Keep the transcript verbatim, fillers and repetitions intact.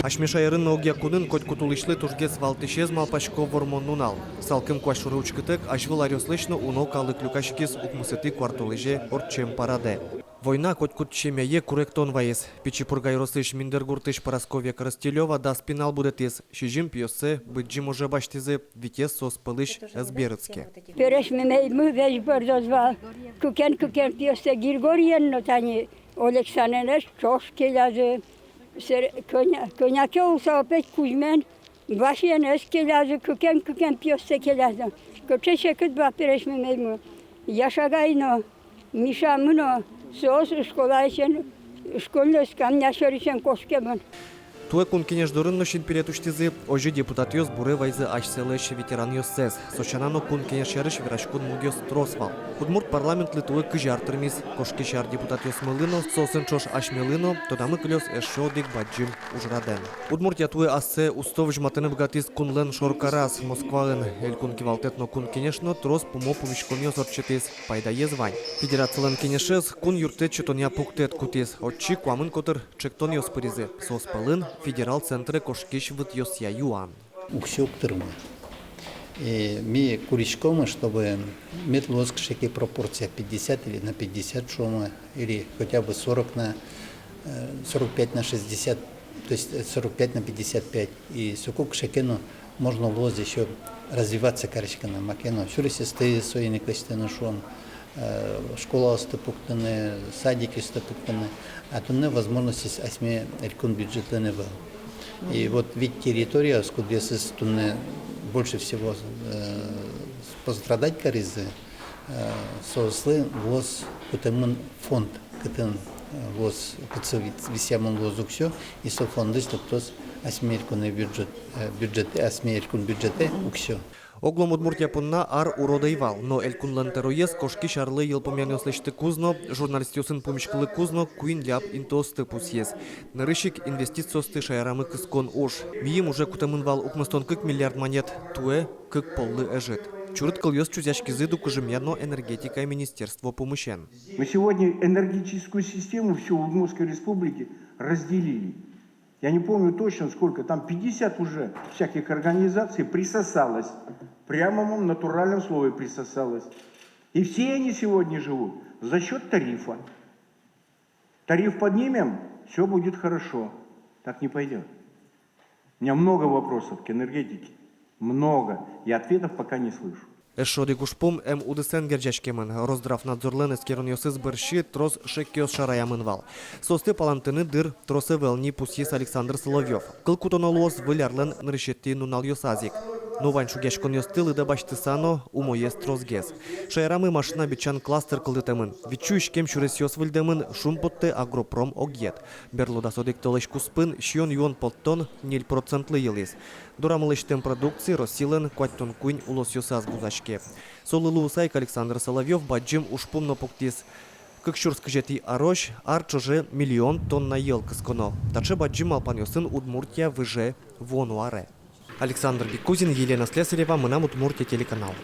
Асьме шаерын но огъя кунын котькуд улӥсьлы тужгес валтӥсез, малпасько, Вормон нунал. Салкым куазь шоры учкытэк, азьвыл аръёслэсь но уно калык люкаськиз укмысэтӥ куартолэзе ортчем парадэ. Война котькуд семьяе куректон вайиз. Пичи Пурга ёросысь Миндыр гуртысь Парасковья Коростелёва дас пинал будэтӥз. Сизьым пиоссэ Быдӟым оже басьтӥзы, витез соос пӧлысь ӧз берытске. Пересь мемеймы весь бӧрдоз вал. Кыкен-кыкен пиоссэ Григориен но тани Олександрен ӵош келязы. Сэр, кӧня-, кӧня ке улса опять Кузьмен, Васен ӧз келязы, кыкен-кыкен пиоссэ келязы. Кыӵе секыт вал пересь мемеймы. Яшагай но, Мишамы но, соос школаысен, школьной скамья сьӧрысен кошкемын. Туэ Кун Кенеш дорын но синпелет усьтӥзы. Озьы депутатъёс буре вайизы асьсэлэсь ветеранъёссэс. Со сяна но Кун Кенеш сярысь вераськон мугъёс трос вал. Удмурт парламентлы туэ кызь ар тырмиз. Кошкись ар депутатъёсмылы но, соосын ӵош асьмелы но тодамы кылёз эшшо одӥг бадӟым ужрадэн. Удмуртия туэ ассэ усто возьматыны быгатӥз кунлэн шоркараз, Москваын. Элькун кивалтэт но Кун Кенеш но трос пумо пумиськонъёс ортчытӥз. Пайдаез вань. Федерацилэн кенешез кун юрттэт сётонъя пуктэт кутӥз. Отчы куамын котыр ӵектонъёс пыризы. Соос пӧлын федерал центре кошкись вытъёсъя юан. Уксё уг тырмы. И ми куриськомы, чтобы мед луоз кыӵе ке пропорция, пятьдесят или на пятьдесят, шуомы, или хотя бы сорок на, э, сорок пять на шестьдесят, то есть, э, сорок пять на пятьдесят пять. И соку кыӵе ке но можно луоз ещё развиваться кариськыны, маке но сюресэсты соин ик лэсьтыны, шуом, э, школаосты пуктыны, садикъёсты пуктыны, а туннэ возможностьёс асьме элькун бюджетлэн ӧвӧл. И вот вить территориос, кудъёсыз туннэ больше всего, э, пострадать каризы, э, соослы луоз кутэмын фонд, кытын, э, луоз, кытсы вис-, висъямын луоз уксё, и со фондысь лыктоз асьме элькунэ бюджет, э, бюджетэ, асьме элькун бюджетэ уксё. Огъя Удмуртия понна ар урод ӧй вал, но элькунлэн тӧроез кошкись арлы йылпумъянъёс лэсьтыкуз но, журналистъёсын пумиськылыкуз но куинь ляб интыосты пусйиз. Нырысь ик инвестициосты шаерамы кыскон уж. Миым уже кутэмын вал укмыстон кык миллиард манет, туэ кык поллы ӧжыт. Чурыт кылъёс чузъяськизы дукыжымъя но энергетикая министерство пумысен. Мы сегодня энергетическую систему всю Удмуртской Республики разделили. Я не помню точно сколько, там пятьдесят уже всяких организаций присосалось. Прямо в натуральном слове присосалось. И все они сегодня живут за счёт тарифа. Тариф поднимем, всё будет хорошо. Так не пойдёт. У меня много вопросов к энергетике. Много. И ответов пока не слышу. Эшшо одӥг ужпум эм удысэн герӟаськемын. Росздравнадзорлэн эскеронъёсыз бӧрсьы трос шекъёс шараямын вал. Соосты палэнтыны дыр трос ӧвӧл ни, пусйиз Александр Соловьёв. Кыл кутоно луоз выль арлэн нырысетӥ нуналъёсаз ик. Но вань шугъяськонъёсты лыдэ басьтыса но, умоез тросгес. Шаерамы машина бичан кластер кылдытэмын. Витьсю иськем сюресъёс выльдэмын, шумпоттэ агропром огъет. Берло дас одӥг толэзь куспын сиён-юон поттон ньыль процентлы йылӥз. Дорамы лэсьтэм продукция Россилэн куатьтон куинь улосъёсаз вузаське. Солы луыса ик Александр Соловьёв бадӟым ужпум но пуктӥз. Кык сюрс кызетӥ арозь ар ӵоже миллион тонна йӧл кысконо. Таӵе бадӟым малпанъёсын Удмуртия выже вуоно аре. Александр Бекузин, Елена Слесарева, «Мынам Удмуртие» телеканал.